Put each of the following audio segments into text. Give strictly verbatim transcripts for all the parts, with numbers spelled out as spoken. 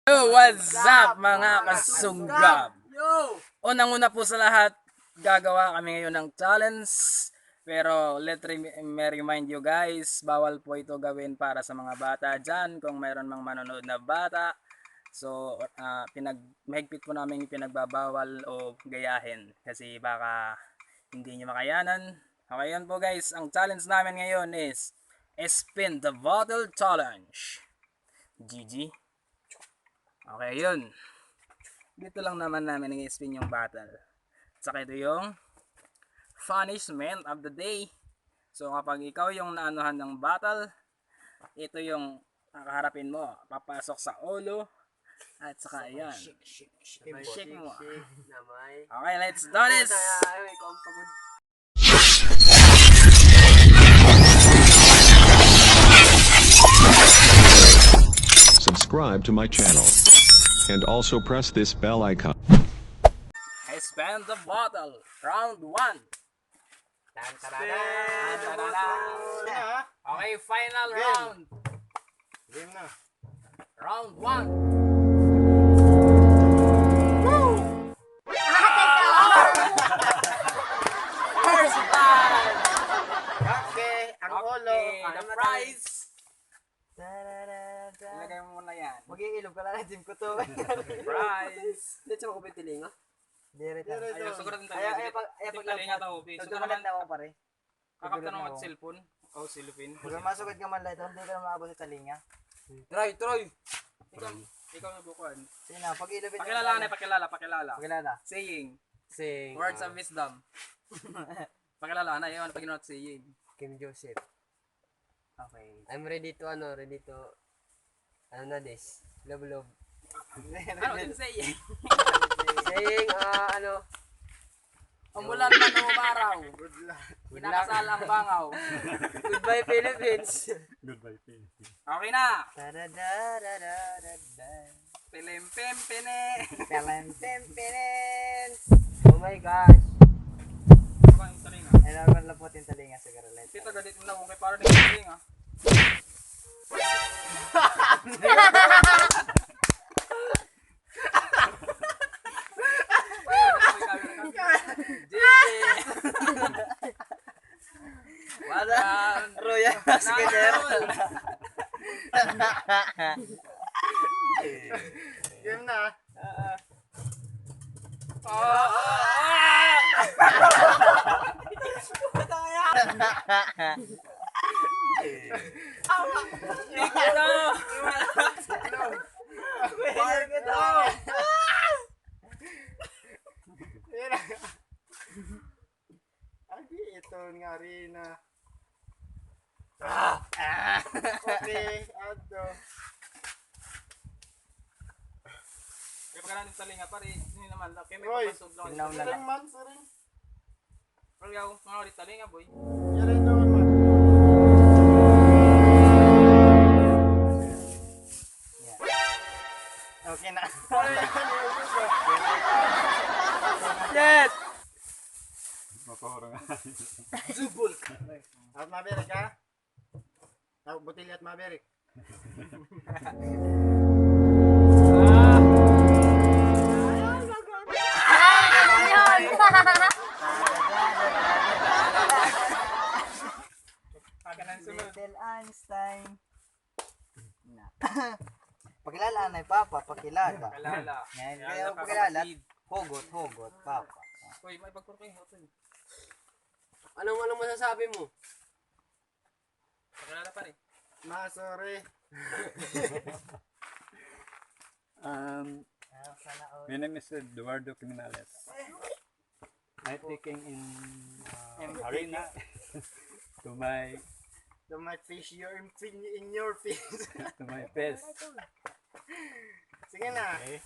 Yo, what's up, mga kasunggab? Yo! Unang-una po sa lahat, gagawa kami ngayon ng challenge. Pero let re-, me remind you guys, bawal po ito gawin para sa mga bata dyan. Kung mayroon mang manonood na bata, so, ah, pinag-, mahigpit po namin pinagbabawal o gayahin kasi baka hindi nyo makayanan. Okay, yun po guys. Ang challenge namin ngayon is Spin the Bottle Challenge. G G. Okay, yun. Dito lang naman namin i-spin yung bottle. Tsaka ito yung punishment of the day. So, kapag ikaw yung naanuhan ng bottle, ito yung kakaharapin mo. Papasok sa ulo. At saka, ayan. Shake, shake, shake. Shake mo. Shake na may. Okay, let's do this! Puta, ay, ikaw ang pagod. Subscribe to my channel. And also press this bell icon. Spin the bottle. Round one. Tan, tararan, tararan. Okay, final round. Game na. Round one. First prize. Okay, ang ulo. Okay, ang prize. Ilagay mo muna yan. Mag-iilog ka na, Jim, ko to. Prize. Dito sa mga tilinga. Dire ta. Dire ta. Ayaw, sugad ang talinga. Ayaw, ayaw, pag, ayaw, pag talinga ta, okay. Sugad naman daw, pare. Kakaptan mo ang cellphone. Oh, cellphone. Kung masugad ka man, Light, hindi ka na maabot sa talinga. Try, try. Ikaw, ikaw na bukuan. Sige na, pag-ilog. Pakilala na, pakilala, pakilala. Pakilala. Saying. Saying, words of wisdom. Pakilala na, yun, pag-inot saying. Kim Joseph. Okay. I'm ready to, ano, ready to, ano na this? Love, love. Ano din saying? Saying, ah, ano? Umulan man o umaraw. Good luck. Kinakasal ang bangaw. Goodbye, Philippines. Goodbye, Philippines. Okay na. Tadadadadadada. Pilim pim pini. Pilim pim pinin. Oh my gosh. Ano ba yung talinga? Ay, normal lang po yung talinga sa garaleta. Kita gadi tingnan ko kay para din yung talinga. G G. Wala. Royal Basketball. Game na. Agi, ito nga arena. Ah! Okay, adto. Kaya pagka natin talinga, pare, hindi naman, kaya may papasok lang. Siring man, siring. Pero yaw, mga ulit talinga, boy. Yari ito, man. Okay na. Shit! Mapahura nga. Zubul. At mabirik, ha? Tawag botilya at mabirik. Little Einstein. Na. Pakilala, anay, papa, pakilala. Pakilala. Ngayon, kaya pakilala, hugot, hugot, papa. Uy, may pagpurkay, hotel. Anong, anong masasabi mo? Pakilala, pare. Ma, sorry. Um, my name is Eduardo Criminales. I taking in, uh, arena to my, to my face, your, in, in your face. To my face. Sige na. Okay.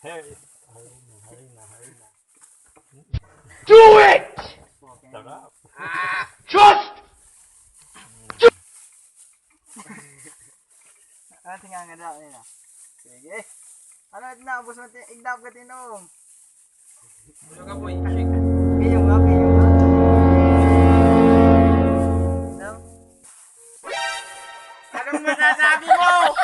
Here is arena, arena, arena. Do it! Sarap. Just! Ano, tingnan nga daw nila. Sige. Ano, naubos mo, igdap ka, Tinong. Ano ka, boy? Shake. Kayo nga, kayo nga. No? Anong masasabi mo?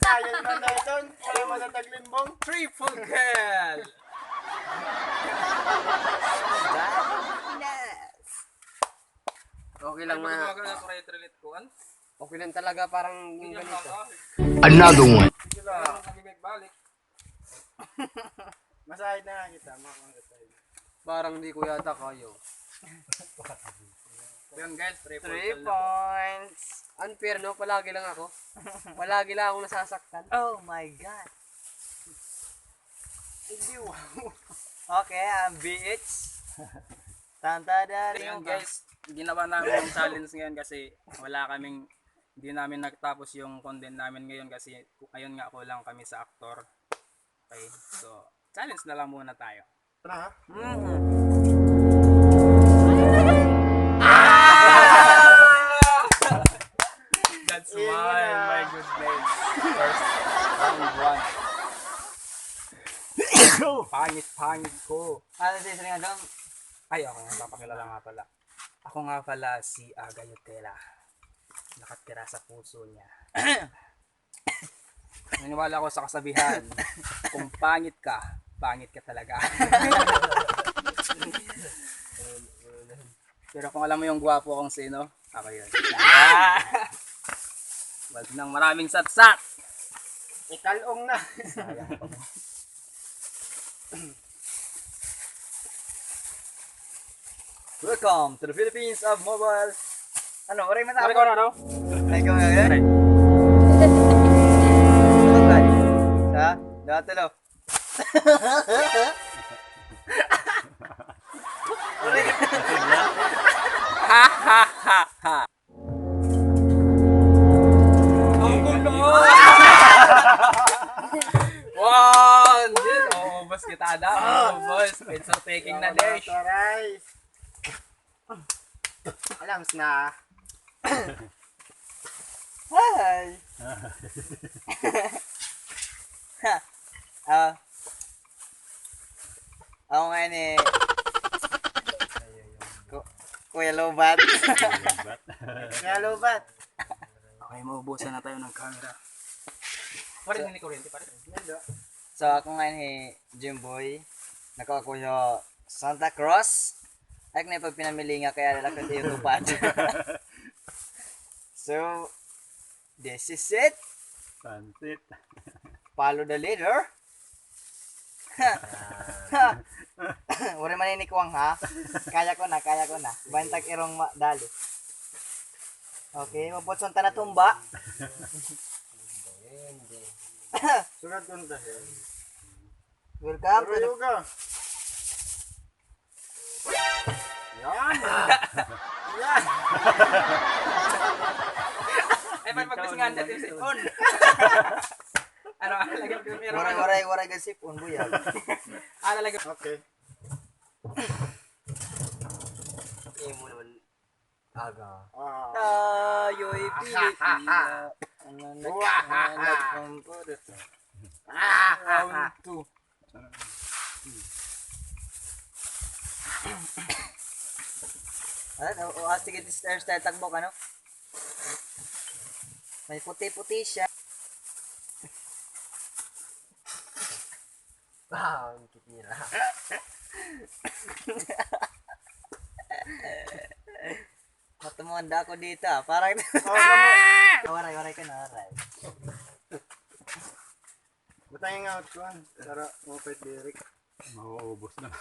Kaya naman na ito. Wala man ang taglimbong. Triple kill! Okay lang na. Okay lang talaga, parang yung ganito. Another one. Masahid na nga kita, makakita. Parang di ko yata kaya. Yun, guys, three points. Three points. Unfair, no? Palagi lang ako. Palagi lang akong nasasaktan. Oh my God. Hindi, wow. Okay, ang B H. Tanta dari. Ayun, guys, ginawa namin yung challenge ngayon kasi wala kaming, hindi namin natapos yung content namin ngayon kasi ku-, ayun nga, kulang kami sa aktor. Okay, so, challenge na lang muna tayo. Tara, ha? Mhm. Ah! That's mine, my goodness. First round one. Pangit-pangit ko. Ano si Sir nga doon? Ay, ako nga, papakilala nga pala. Ako nga pala si Aga Yutela. Nakatira sa puso niya. Naniniwala ako sa kasabihan, kung pangit ka, pangit ka talaga. Pero kung alam mo yung gwapo kung sino, ako yun. Ah! Wag nang maraming satsat. Ikalong na. Sayang pa mo. Welcome to the Philippines of Mobile. Ano, waray man ako. Waray ko na, no? Ay, ikaw na, eh? Waray. Sa, dati, lo. Ha, ha, ha, ha. Ang gulo! One! Yun, oh, ubos kita na. Ubos. Picture taking na, Desh. Alam na. Hi! Ah. Ako nga ni Ku-, Kuya Lobat. Kuya Lobat. Okay, maubusan na tayo ng camera. Pare, hindi kuryente, pare. So, ako nga ni Jimboy. Nako ako yo Santa Cruz. Ay, na pagpinamili nga kaya lalaki sa YouTube. So, this is it. Pansit. Follow the leader. Waray maninikwang, ha? Kaya ko na, kaya ko na. Bantag irong ma-, dali. Okay, maputson ta na tumba. Sunod ko na dahil. Welcome to the Yoga. Yan. Yan. Ay, pag magpasingan sa sipon. Ano, ano, lagyan ko yung meron. Waray, waray, waray ka sipon, buyag. Ano, lagyan. Okay. Imo naman. Aga. Ah. Tayo'y Pilipino. Ano na, nagpampo dito. Ah. Round two. Ano, o, o, ah, sige, this hairstyle, tagbok, ano? May puti-puti siya. Ah, ang cute nila. Matumanda ako dito, ah. Parang, oh, waray, waray ka na, waray. Butang nga ako, ah. Para mapait diri. Mauubos na.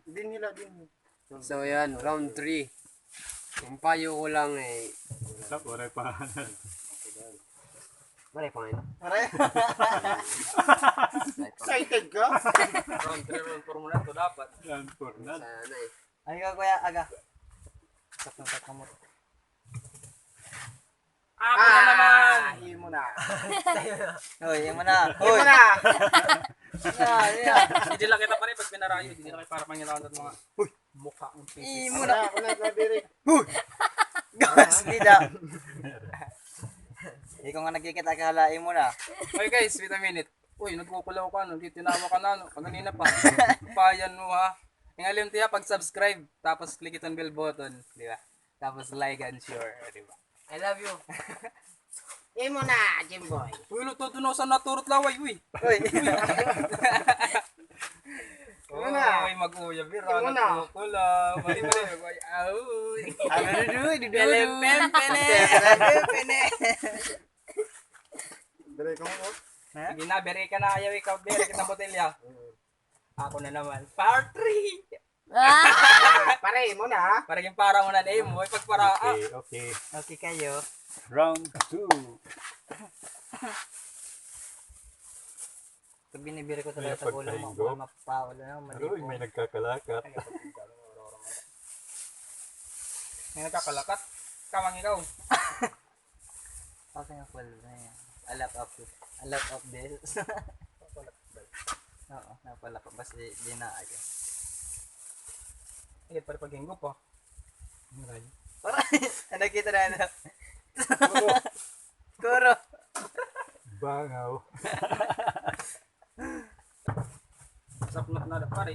Dinhi la, dinhi. So, yan, round three. Ang payo ko lang, eh. Sa, waray pa. Waray pa ngayon. Waray. Excited ka? Round three, round four mo na ito dapat. Round four na. Sana, eh. Ay, ikaw, Kuya Aga. Sakto sa kamot. Ako na naman! Ah, imo na. Hoy, imo na. Imo na. Yeah, yeah. Hindi lang kita pare pag pinarayo, hindi lang para pangilangan ng mga mukha ng pieces. Imo na. Ako na, ako na, diri. Hoy! Gas, di daw. Ikaw nga nagkikita ka, hala, imo na. Hoy guys, wait a minute. Uy, nagkukulaw ka, nagtitinawa ka na, no? Kaganina pa. Payan mo, ha? Ingalim tiya pag-subscribe, tapos click iton bell button, di ba? Tapos like and share, di ba? I love you. Imo na, Jimboy. Uy, luto doon ako sa naturot laway, uy. Uy. Imo na. Uy, mag-uyab, biro. Imo na. Nagkukulaw. Mali, mali, mag-uyab. Uy. Ano, dudu, dudu. Pele, pele, pele. Pele, pele. Dire ka mo, oh. Ha? Sige na, bere ka na, ayaw ikaw, bere kita botelya. Ako na naman. Part three. Ah! Ah, pare, imo na, ha? Pare, yung para mo na, eh, mo. Ipagpara, ah. Okay, okay. Okay kayo. Round two. Pag binibiri ko talaga sa ulo mo, pagkain ko, baka mapaul na, aroy, malipo. May nagkakalakat. May nagkakalakat? Kamang ikaw. Okay nga, full na yan. A lot of, a lot of this. Oo, napalak. Basta di, di na agad. Sige, para pag-ingo pa. Aray. Para, nakita na, ano? Kuro. Kuro. Bangaw. Sapnot na da, pare.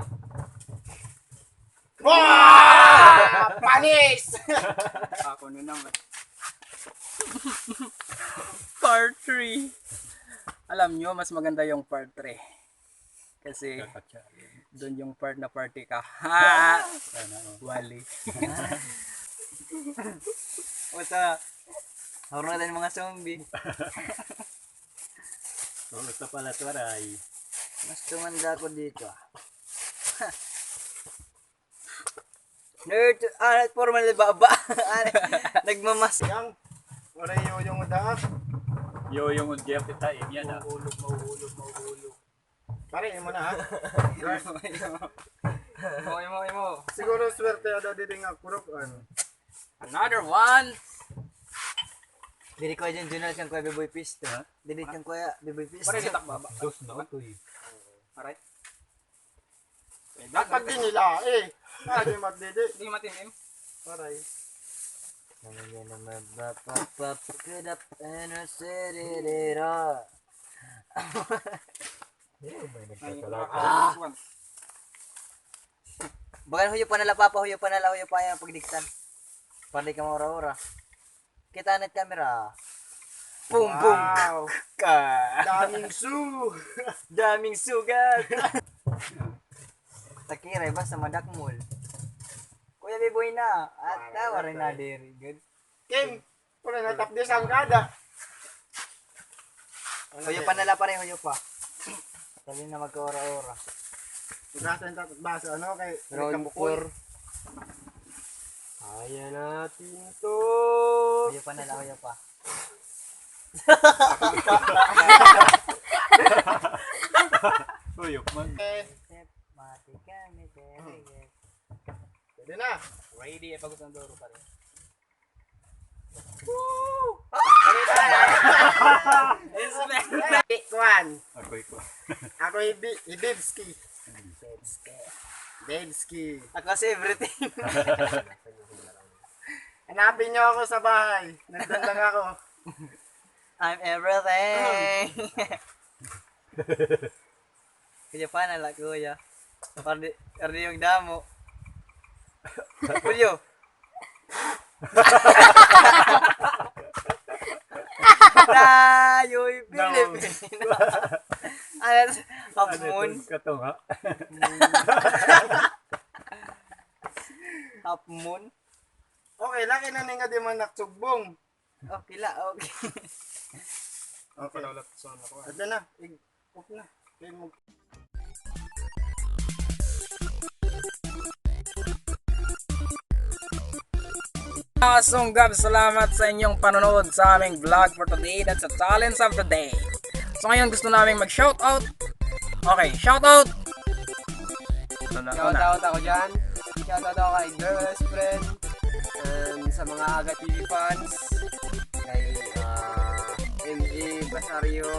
Wow! Panis! Ako na naman. Part three. Alam nyo, mas maganda yung part three. Kasi doon yung part na party ka. Ha! Sana all. Wali. Wata. Harap na tayo mga zombie. Kumusta pala, Turay? Mas tumanda ako dito, ah. Nerd, ah, formal baba. Ah, nagmamas. Yang, waray yoyong uda. Yoyong uda kita, eh, yan, ah. Mahuhulog, mahuhulog, mahuhulog. Pare, imo na, ha? Imo, imo, imo. Siguro swerte ada diri nga kurok, ano. Another one. Diri ko dyan, Junal, kang Kuya Biboy Pisto. Ha? Diri kang Kuya Biboy Pisto. Pare, ditak baba. Dos na ito, eh. Aray. At pag di nila, eh. Ah, di matdidi. Di matimim. Aray. Ano yan naman, ba, pa, pa, pa, kadap, ano, siririra. Ayun, may nagkakalakad. Ah! Bagan huyo pa na la, Papa, huyo pa na la, huyo pa yan pagdiktan. Para di ka maura-ura. Kita na camera. Boom, boom. Wow. Ka. Daming su. Daming sugat. Takiray, basta madakmol. Kuya Biboy na. At tawa rin na diri. Good. Kim, wala na tapdi sa angkada. Huyo pa na la, pare, huyo pa. Sabi na magkaura-ura. Basa yung tapat basa, ano, kay round four. Kaya natin to. Huyo pa na la, huyo pa. Huyop man. Eh. Mati kami, very good. Pwede na. Ready, eh, pag-usang duro pa rin. Woo! Kuan. Ako, ikaw. Ako, Ibi-, Ibibski. Bebski. Ako si everything. Hanapin niyo ako sa bahay. Nandun lang ako. I'm everything. Kuya pa na la, kuya. Pardi, pardi yung damo. Julio. Tayo'y Pilipino. Ano, half moon. Katunga. Half moon. Okay, laki na ni nga di man naksugbong. Okay la, okay. Okay. Ito na. Ig-, off na. Okay, mag- Mga sunggab, salamat sa inyong panonood sa aming vlog for today. That's a challenge of the day. So ngayon gusto naming mag-shoutout. Okay, shoutout! Shoutout ako dyan. Shoutout ako kay Girl Best Friend. And sa mga Aga T V fans, kay, ah, M J Basario,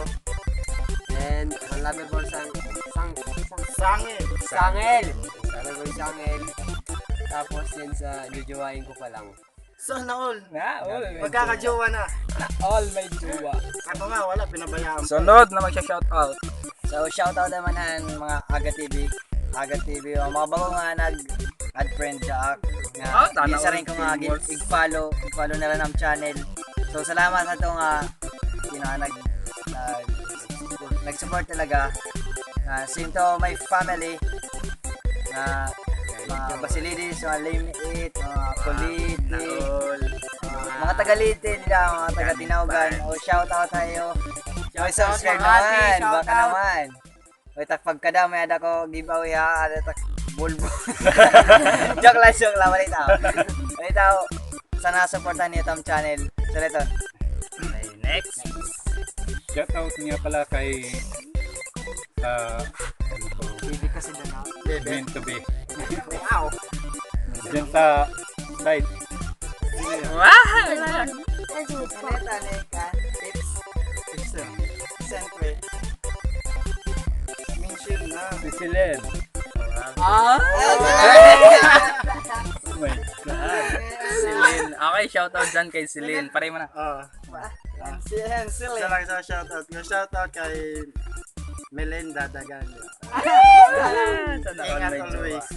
and sa Lover Boy Sang-, Sang-, Sang-, Sangil. Sangil. Lover Boy Sangil. Tapos yan sa jojowain ko pa lang. Sana all. Na all. Magkakajowa na. Na all may jowa. Ako nga, wala, pinabayaan ko. Sunod na magsha-shoutout. So, shoutout naman han mga Aga T V. Aga T V, o mga bago nga nag-add friend sa ak-, nga, ah, sana all, isa rin ko nga, famous. Ig-follow, ig-follow na rin ang channel. So, salamat sa ito nga you know, nag, nag, nag-support talaga. Ah, same to my family, na mga Basilides, mga Limit, mga Colite, mga taga Leyte nila, mga taga Tinaugan. O, shout out tayo. May subscribe naman, baka naman. Uy, tak pagkadamo, may ada ko giveaway, ha? Ada tak bulbo. Joke lang, joke lang, balitaw. Balitaw, sana suportahan niyo itong channel. Sa Leton. Okay, next. Shout out nga pala kay, ah, ano to? Baby kasi doon, ha? Meant to be. Wow. Diyan sa site. Wow! Ano ito, ano ka? Tips. Tips, sir. Siyempre. Mention na. Si Celine. Ah! Oh my God. Celine. Okay, shout out dyan kay Celine. Pare mo na. Ah. And si, and Celine. Isa lang sa shout out. Yung shout out kay Melinda Dagan. Ingat always.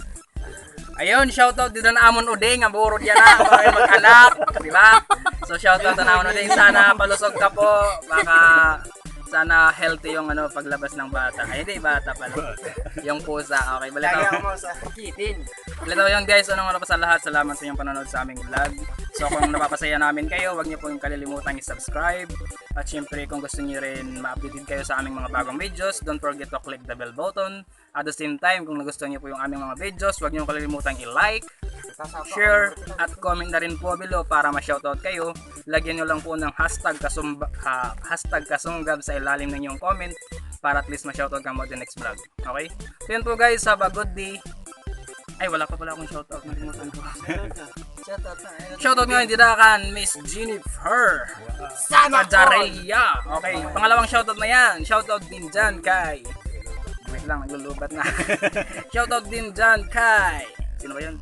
Ayun, shout out dida han amon uding, nga buro diyan na, baka mag-anak, di ba? So, shout out han amon uding, sana palusog ka po, baka sana healthy yung, ano, paglabas ng bata. Ay, hindi, bata pala. Yung pusa, okay, balitaw. Lagi ako sa kitin. Balitaw yun, guys, unang-una pa sa lahat, salamat sa inyong panonood sa aming vlog. So, kung napapasaya namin kayo, huwag niyo pong kalilimutang i-subscribe. At syempre, kung gusto niyo rin ma-updated kayo sa aming mga bagong videos, don't forget to click the bell button. At the same time, kung nagustuhan niyo po yung aming mga videos, huwag niyo kalilimutang i-like, share, at comment na rin po below para ma-shoutout kayo. Lagyan niyo lang po ng hashtag kasumba-, ha, hashtag kasunggab sa ilalim ng inyong comment para at least ma-shoutout kamo the next vlog. Okay? So yun po guys, have a good day. Ay, wala pa pala akong shoutout. Nalimutan ko. Shoutout na, ayun. Shoutout ngayon dida kan Miss Jennifer. Sana all. Pajarella. Okay, pangalawang shoutout na yan. Shoutout din dyan kay, wait lang, naglulubat na. Shoutout din dyan kay, sino ba yun?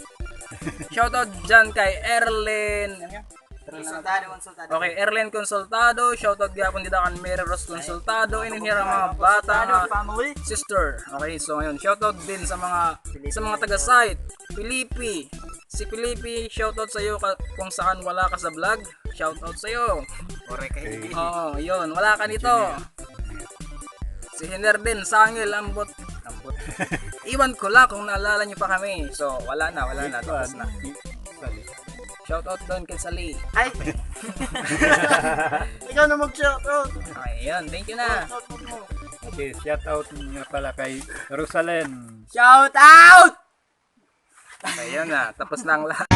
Shoutout dyan kay Erlyn. Ano yun? Consultado, Consultado. Okay, Erlyn Consultado, shoutout gihapon dida kan Mary Rose Consultado, inin hira mga bata nga family. Sister. Okay, so ngayon, shoutout din sa mga, sa mga taga-site. Felipe, si Felipe, shoutout sa'yo ka, kung saan wala ka sa vlog, shoutout sa'yo. Ore kay Felipe. Oo, yun, wala ka dito. Si Hiner din, Sangil, ambot. Ambot. Iwan ko lang kung naalala niyo pa kami. So, wala na, wala na, tapos na. Shoutout doon kay Sali. Ay! Ikaw na mag-shoutout. Okay, yun. Thank you na. Shoutout mo. Okay, shoutout nga pala kay Rosalen. Shoutout! Ayun na, tapos na ang lahat.